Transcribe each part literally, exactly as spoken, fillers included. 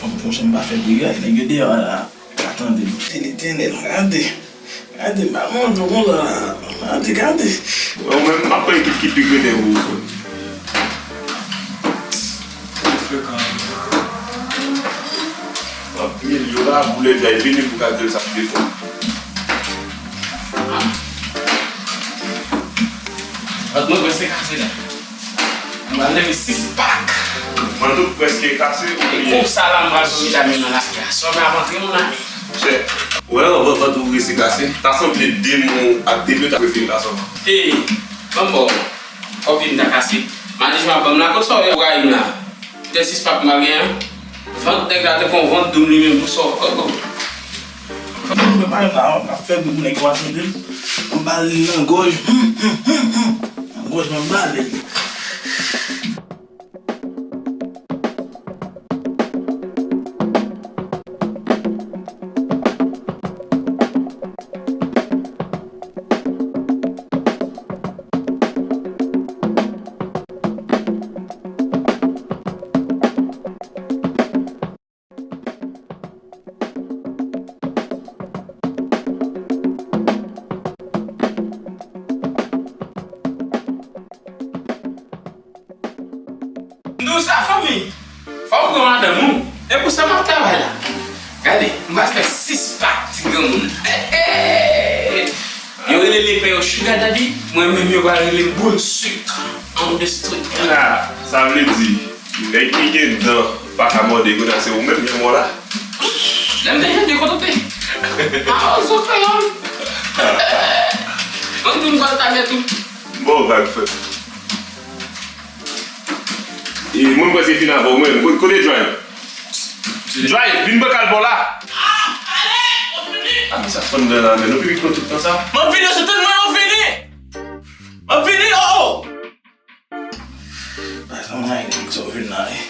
Fò m pwonche m pa fè dega, nèg yo deyò la. Ka tande m. Letènèl, gade. Gade, m pa manje konsa la. Gade, gade. Ou menm, m ap pran ekip ki pi grenn pou ou. Frekan. Ap milyo la, boulè djay vini pou ka di l sa de fwa. Vant mwen prèske kase la. Mwen leve sis pak. Vant ou prèske kase, ou e konsa la, m pral pran vitamin nan lakay la. Sòm ap antre, mon ami. Chè. Wè, vant, vant ou prèske kase. Ta sanble de moun ak de pye ta prefere kase. Hey, ban m ba w. Kòpye m ta kase. Malezi m ap ban m la, kot sa w ye w rayi m la? Poutèt sis pak m pa gen an. Vant nèg la te kon vant doum li menm pou sa w. Oh, oh. Mwen pa la, m ap fè gou pou nèg yo pa tande m. M bale li nan gòj. Nan gòj mwen bale li. E pou sa m ap travay la. Gade, m pral fè sis pak ti granmoun. Hey, hey! Yo rele lepè yo Sugar Daddy, mwen menm yo pral rele m boul sik on the street. Ah, sa vle di, nèg ki gen dan pa ka mòde, kounye a se ou menm, yon mò la. Lè m te jèn, te kontante. Ah, zòt fè yon. Mwen tou m pral ta mèt ou. Bon, vag fè. E, moun prèske fin avè w, mwen. Ko-, kote Joy? Joy, vin bò kal bò la. Ah, men sa fanm nan la, men nou pi vit pran tout tan sa. M ap vini, se tann mwen, m ap vini. M ap vini, oh, oh. Bay sa mwen, sa w vin la, eh.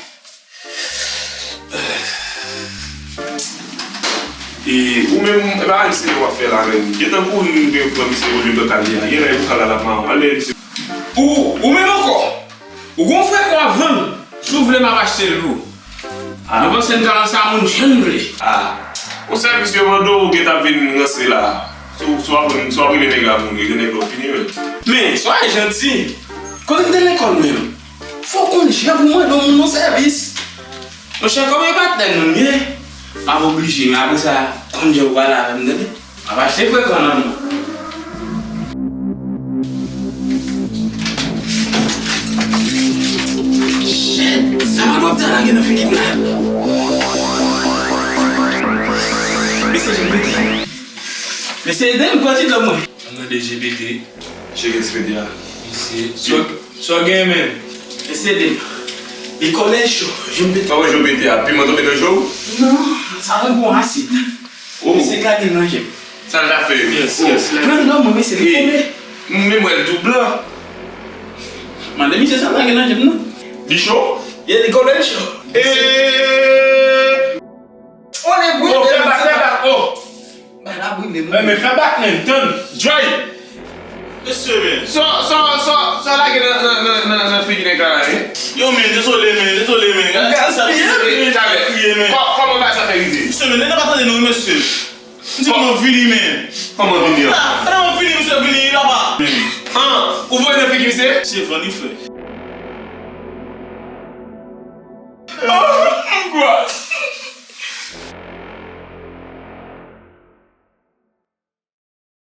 E, ou menm, e pa misye w ap fè la, menm. Gentan kouri, nou te pran misye olye bò kal li a. Genlè e bò kal la l ap mawon. Ale, misye. Ou, ou menm ankò? Ou gon frè k w ap vann? Si w vle, m ap achte l pou ou. Ah. Nou panse n ka ranse a moun jan n vle. Ah. Yon sèvis yo mande w, ou gentan vin ranse la. Si w, si w ap, si w ap rele nèg la pou moun, rele nèg la, w fini, men. Men, swa janti. Kote m te lekòl menm? Fò w konn jan pou mande yon moun yon sèvis. Monchè, kòm e patnè nou ye, m ap oblije, men apre sa, konn jan pou pale avè m, tande? M ap achte frekan nan mwen. Shit! Sa pa dwòp ta lage nan figi m la. Mesye, jan m pete. Mesye, ede m pran ti dlo mwen. Mwen tande G P T. Cheke S P T a. Mesye, sa, sa w gen menm? Mesye, ede m. Li kòlèj cho, jan m pete. Kòman G P T a? Piman tonbe nan je w? Non, sa tankou yon asid. Oh. Mesye, lage nan je m. Sa l ta fè? Yes, oh, yes, lage. Pran dlo mwen, mesye, li tonbe. M menm wè l tou blan. Mande misye sa l lage nan je m nan. Li cho? Ye, li kòlèj cho. Eh! On est brûlé. Oh, fè bak, fè bak, oh. Ba la brile, non. Men fè bak, men, tann. Joy! Mesye, men. Sa, sa, sa, sa lage nan, nan, nan, nan, nan figi nèg la, la, wi. Yo, men, dezole, men, dezole, men. Gaspiye, men. Talè. Kòman bagay sa fè rive? Mesye, men, nèg la pa tande nou, mesye. M di nou vini, men. Kòman vini an? Ah, kòman vini, mesye, vini, la pa. An, ou voye nan figi misye? Se van li fè.